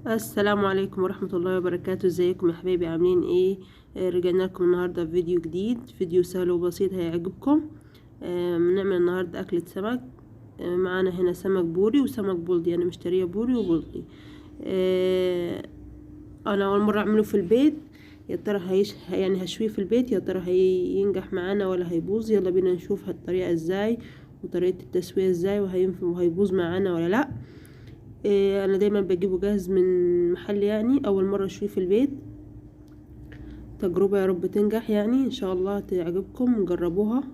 السلام عليكم ورحمة الله وبركاته. ازيكم يا حبايبي؟ عاملين ايه؟ رجعنا لكم النهاردة في فيديو جديد، فيديو سهل وبسيط هيعجبكم. بنعمل النهاردة أكلة سمك. معانا هنا سمك بوري وسمك بلطي، أنا مشترية بوري وبلطي. أنا أول مرة أعمله في البيت، يا ترى يعني هشويه في البيت، يا ترى هينجح معانا ولا هيبوظ؟ يلا بينا نشوف الطريقة ازاي وطريقة التسوية ازاي، وهيبوظ معانا ولا لا. انا دايما بجيبه جاهز من محل، يعني اول مرة اشويه في البيت، تجربه يا رب تنجح، يعني ان شاء الله تعجبكم، جربوها.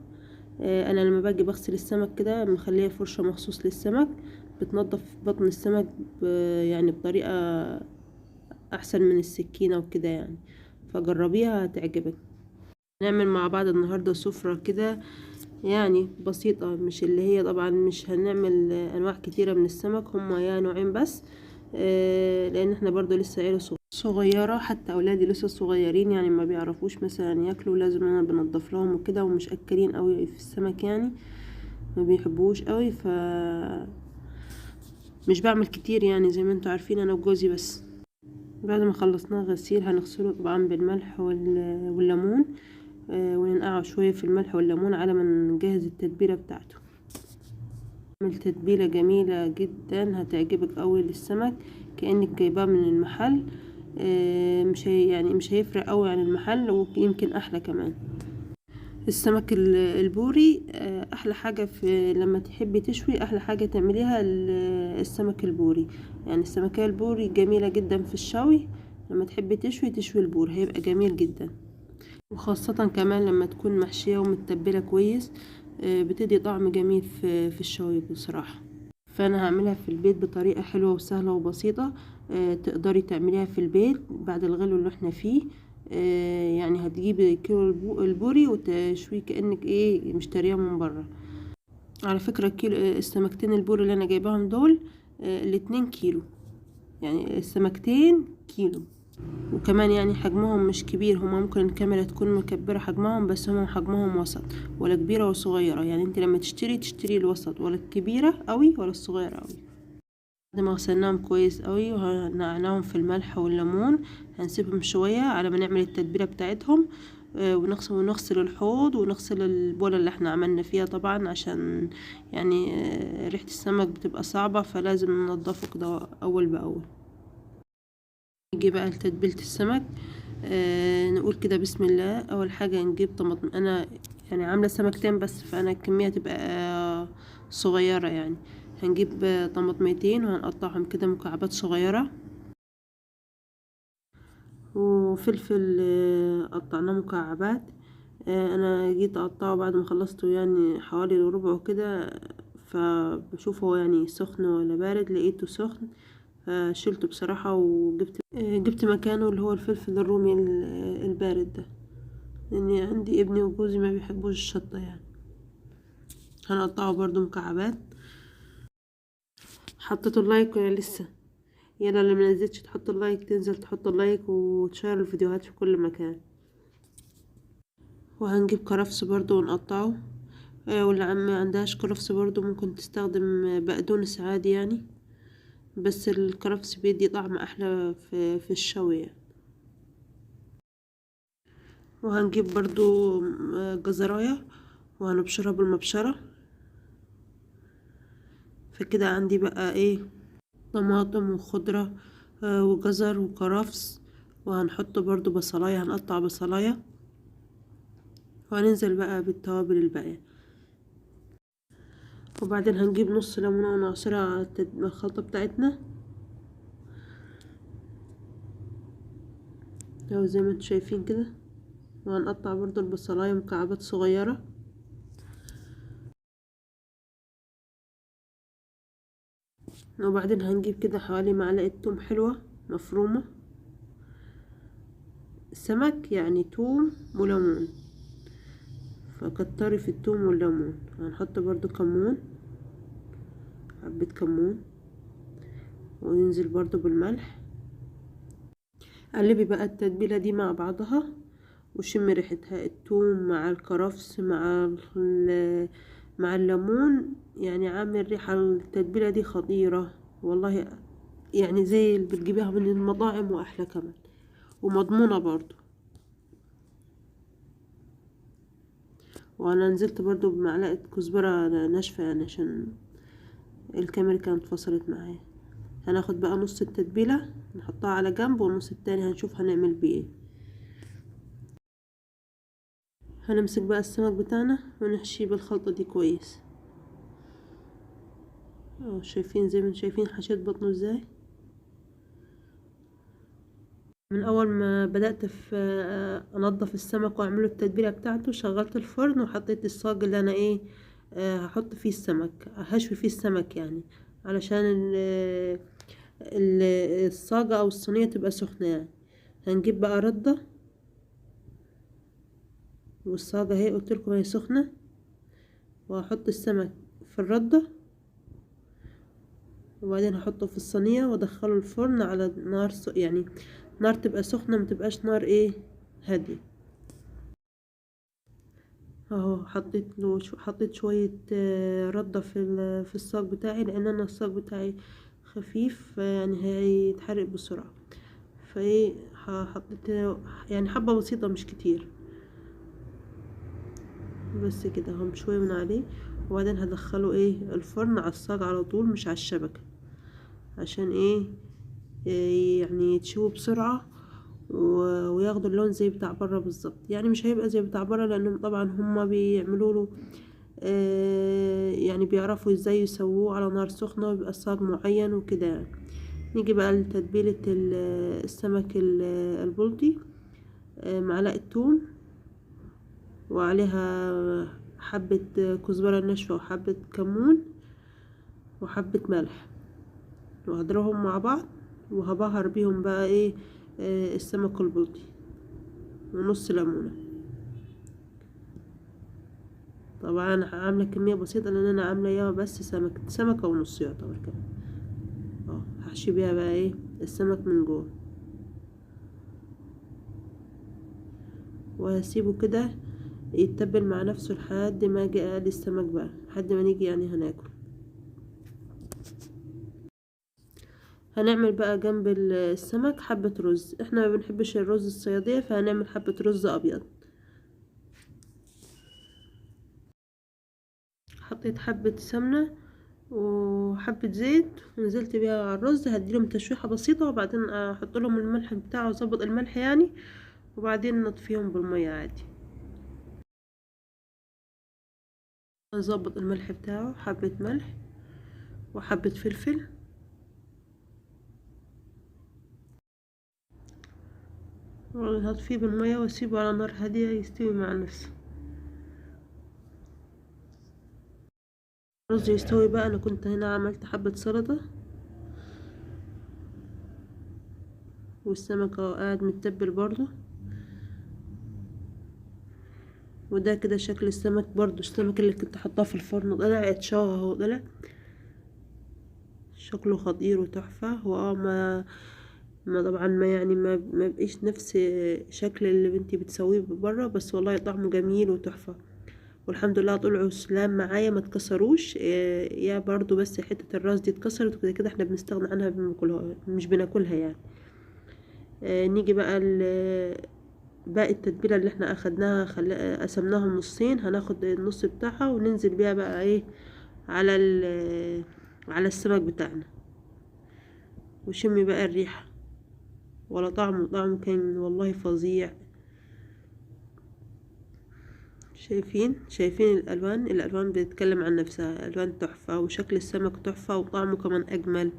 انا لما باجي بغسل السمك كده مخليه فرشه مخصوص للسمك، بتنظف بطن السمك يعني بطريقة احسن من السكينة وكده يعني، فجربيها هتعجبك. نعمل مع بعض النهارده سفره كده يعني بسيطة، مش اللي هي طبعا مش هنعمل انواع كتيرة من السمك، هما يا نوعين بس، لان احنا برضو لسه عيلة صغيرة، حتى اولادي لسه صغيرين يعني ما بيعرفوش مثلا ياكلوا، لازم انا بنضف لهم وكده، ومش اكلين قوي في السمك يعني ما بيحبوش قوي، ف مش بعمل كتير يعني زي ما انتوا عارفين، انا وجوزي بس. بعد ما خلصناه غسيل هنغسله طبعا بالملح والليمون، وننقعه شوية في الملح والليمون على ما نجهز التتبيلة بتاعته. نعمل تتبيلة جميلة جدا هتعجبك قوي للسمك، كأنك جايباه من المحل، مش هي يعني مش هيفرق قوي عن المحل، ويمكن احلى كمان. السمك البوري، احلى حاجة في لما تحبي تشوي، احلى حاجة تعمليها السمك البوري، يعني السمكية البوري جميلة جدا في الشوي، لما تحبي تشوي تشوي البور هيبقى جميل جدا، وخاصة كمان لما تكون محشية ومتبلة كويس، بتدي طعم جميل في الشوي بصراحة. فأنا هعملها في البيت بطريقة حلوة وسهلة وبسيطة، تقدري تعمليها في البيت بعد الغلو اللي احنا فيه. يعني هتجيبي كيلو البوري وتشويه كأنك مشترياه من بره. على فكرة السمكتين البوري اللي انا جايباهم دول، الاتنين كيلو، يعني السمكتين كيلو، وكمان يعني حجمهم مش كبير، هما ممكن الكاميرا تكون مكبرة حجمهم، بس هما حجمهم وسط، ولا كبيرة ولا صغيرة، يعني انت لما تشتري تشتري الوسط، ولا الكبيرة قوي ولا الصغيرة قوي. بعد ما غسلناهم كويس قوي ونقعناهم في الملح والليمون، هنسيبهم شوية على ما نعمل التتبيلة بتاعتهم، ونغسل الحوض ونغسل البولة اللي احنا عملنا فيها طبعا، عشان ريحة السمك بتبقى صعبة، فلازم ننضفه كده أول بأول. نيجي بقى لتتبيلة السمك، نقول كده بسم الله. أول حاجة نجيب طماطم، أنا يعني عاملة سمكتين بس، فأنا الكمية تبقى صغيرة يعني. هنجيب طماطميتين وهنقطعهم كده مكعبات صغيرة، وفلفل، قطعناه مكعبات، أنا جيت أقطعه بعد ما خلصته يعني حوالي ربعه كده، فبشوفه هو سخن ولا بارد، لقيته سخن فشلته بصراحة، وجبت جبت مكانه اللي هو الفلفل الرومي البارد ده، لأن عندي ابني وجوزي ما بيحبوش الشطة يعني. هنقطعه برضو مكعبات. حطيتوا ال like ولا لسه؟ يلا اللي ما نزلتش تحط ال like، تنزل تحط ال like وتشير الفيديوهات في كل مكان. وهنجيب كرفس برضو ونقطعه، واللي ما عندهاش كرفس برضو ممكن تستخدم بقدونس عادي يعني، بس الكرفس بيدي طعم احلى في الشوي يعني. وهنجيب برضو جزراية وهنبشرها بالمبشرة. فكده عندي بقى طماطم وخضرة، وجزر وكرفس، وهنحط برضو بصلاية، هنقطع بصلاية، وهننزل بقى بالتوابل الباقية. وبعدين هنجيب نص ليمونة ونعصرها على الخلطة بتاعتنا، اهو زي ما انتم شايفين كده. وهنقطع برضو البصلاية مكعبات صغيرة. وبعدين هنجيب كده حوالي معلقة توم حلوة مفرومة، سمك يعني توم وليمون، فكتري في التوم والليمون. هنحط برضو كمون، حبة كمون، وننزل برضو بالملح. قلبي بقى التتبيلة دي مع بعضها وشمي ريحتها، التوم مع الكرفس مع الليمون، يعني عامل ريحة التتبيلة دي خطيرة والله. يعني زي اللي بتجيبيها من المطاعم واحلى كمان، ومضمونة برضو. وانا نزلت برضو بمعلقة كزبرة ناشفة يعني عشان الكاميرا كانت فصلت معايا. هناخد بقى نص التتبيلة نحطها على جنب، والنص التاني هنشوف هنعمل بيه ايه. هنمسك بقى السمك بتاعنا ونحشيه بالخلطة دي كويس. اهو شايفين زي ما انتم شايفين حشيت بطنه ازاي. من اول ما بدأت في انضف السمك واعمله التتبيلة بتاعته، شغلت الفرن وحطيت الصاج اللي انا ايه هحط فيه السمك، هشوي فيه السمك يعني، علشان الصاجة او الصينية تبقى سخنة يعني. هنجيب بقى ردة، والصاجة اهي قلت لكم هي سخنة، وهحط السمك في الردة، وبعدين هحطه في الصينية وادخله الفرن على نار يعني نار تبقى سخنة، ما تبقاش نار ايه هادية. اهو حطيت له حطيت شوية ردة في الصاج بتاعي، لان انا الصاج بتاعي خفيف يعني هيتحرق بسرعة، فايه حطيت يعني حبة بسيطة مش كتير، بس كده اهو شوية من عليه. وبعدين هدخله ايه الفرن على الصاج على طول، مش على الشبكة، عشان ايه يعني يتشووا بسرعة وياخدوا اللون زي بتاع بره بالظبط. يعني مش هيبقى زي بتاع بره، لانهم طبعا هما بيعملوا له يعني بيعرفوا ازاي يسووه على نار سخنة ويبقى صاج معين وكده يعني. نيجي بقى لتتبيلة السمك البلطي. معلقة توم وعليها حبة كزبرة ناشفة وحبة كمون وحبة ملح، وهضربهم مع بعض وهبهر بيهم بقى ايه السمك البلطي، ونص ليمونة. طبعا عاملة كمية بسيطة لان انا عاملة ياها بس سمك، سمكة ونص يعتبر كده. هحشي بيها بقى ايه السمك من جوه، وهسيبه كده يتبل مع نفسه لحد ما اجي اقلي السمك بقى، لحد ما نيجي يعني هناكل. هنعمل بقى جنب السمك حبة رز، احنا ما بنحبش الرز الصيادية فهنعمل حبة رز ابيض. حطيت حبة سمنة وحبة زيت ونزلت بيها على الرز، هديلهم تشويحة بسيطة وبعدين احط لهم الملح بتاعه واظبط الملح يعني، وبعدين نطفيهم بالمية عادي. نظبط الملح بتاعه، حبة ملح وحبة فلفل، وهطفيه بالمية واسيبه على نار هادية يستوي مع نفسه. الرز يستوي بقى. انا كنت هنا عملت حبة سلطة، والسمك اهو قاعد متبل برضو. وده كده شكل السمك برضو، السمك اللي كنت حطاه في الفرن طلع اتشوى اهو، طلع شكله خطير وتحفة. هو ما ما طبعا ما يعني ما بقيش نفس شكل اللي بنتي بتسويه بره، بس والله طعمه جميل وتحفة، والحمد لله طلعوا سلام معايا ما اتكسروش. يا برضو بس حتة الراس دي اتكسرت وكده كده احنا بنستغنى عنها، بناكلها مش بناكلها يعني. نيجي بقى باقي التتبيلة اللي احنا اخدناها، قسمناها نصين، هناخد النص بتاعها وننزل بيها بقى ايه على على السمك بتاعنا. وشمي بقى الريحة ولا طعمه، طعمه كان والله فظيع. شايفين الالوان، الالوان بتتكلم عن نفسها، الوان تحفة وشكل السمك تحفة وطعمه كمان اجمل.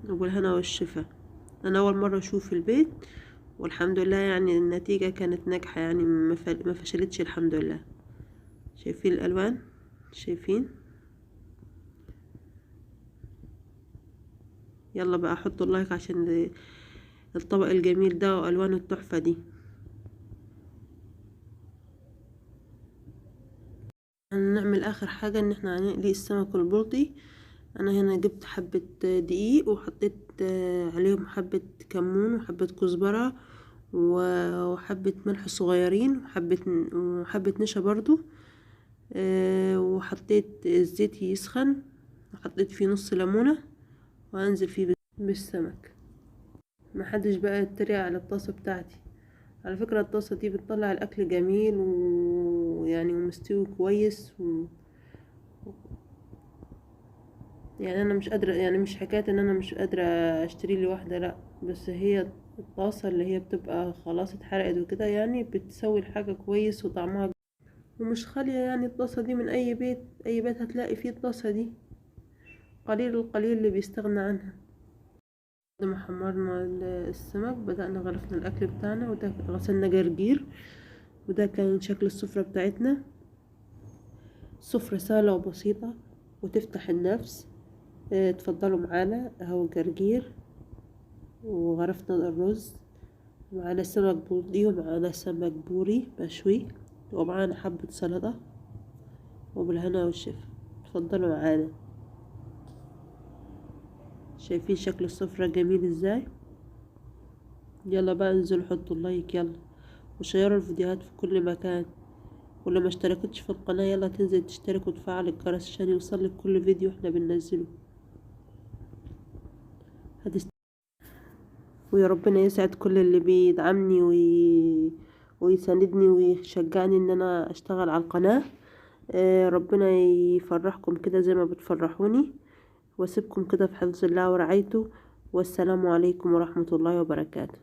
وبالهنا والشفا. انا اول مرة اشوف البيت والحمد لله يعني النتيجة كانت ناجحة، يعني ما فشلتش الحمد لله. شايفين الالوان، شايفين؟ يلا بقى حطوا اللايك عشان الطبق الجميل ده والوانه التحفة دي. هنعمل اخر حاجة ان احنا هنقلي السمك البلطي. انا هنا جبت حبة دقيق وحطيت عليهم حبة كمون وحبة كزبرة وحبة ملح صغيرين وحبة نشا برضو، وحطيت الزيت يسخن وحطيت فيه نص ليمونة وهنزل فيه بالسمك. محدش بقى يتريق على الطاسة بتاعتي. على فكرة الطاسة دي بتطلع الاكل جميل ويعني ومستوي كويس يعني انا مش قادرة، يعني مش حكاية ان انا مش قادرة اشتري لي واحدة، لا، بس هي الطاسة اللي هي بتبقى خلاص اتحرقت وكده، يعني بتسوي الحاجة كويس وطعمها ومش خالية. يعني الطاسة دي من اي بيت، اي بيت هتلاقي فيه الطاسة دي، قليل القليل اللي بيستغنى عنها. بعد ما حمرنا السمك بدأنا غرفنا الاكل بتاعنا، وده غسلنا جرجير، وده كان شكل السفرة بتاعتنا. سفرة سهلة وبسيطة وتفتح النفس. اتفضلوا معانا، اهو الجرجير وغرفنا الرز، معانا سمك بلطي ومعانا سمك بوري مشوي، ومعانا حبة سلطة، وبالهنا والشفا. اتفضلوا معانا. شايفين شكل السفرة جميل ازاي؟ يلا بقى انزلوا حطوا اللايك، يلا وشيروا الفيديوهات في كل مكان، واللي ما اشتركتش في القناة يلا تنزل تشترك وتفعل الجرس عشان يوصلك كل فيديو احنا بننزله. ويا ربنا يسعد كل اللي بيدعمني ويساندني ويشجعني ان انا اشتغل على القناة. ربنا يفرحكم كده زي ما بتفرحوني، واسيبكم كده في حفظ الله ورعايته، والسلام عليكم ورحمة الله وبركاته.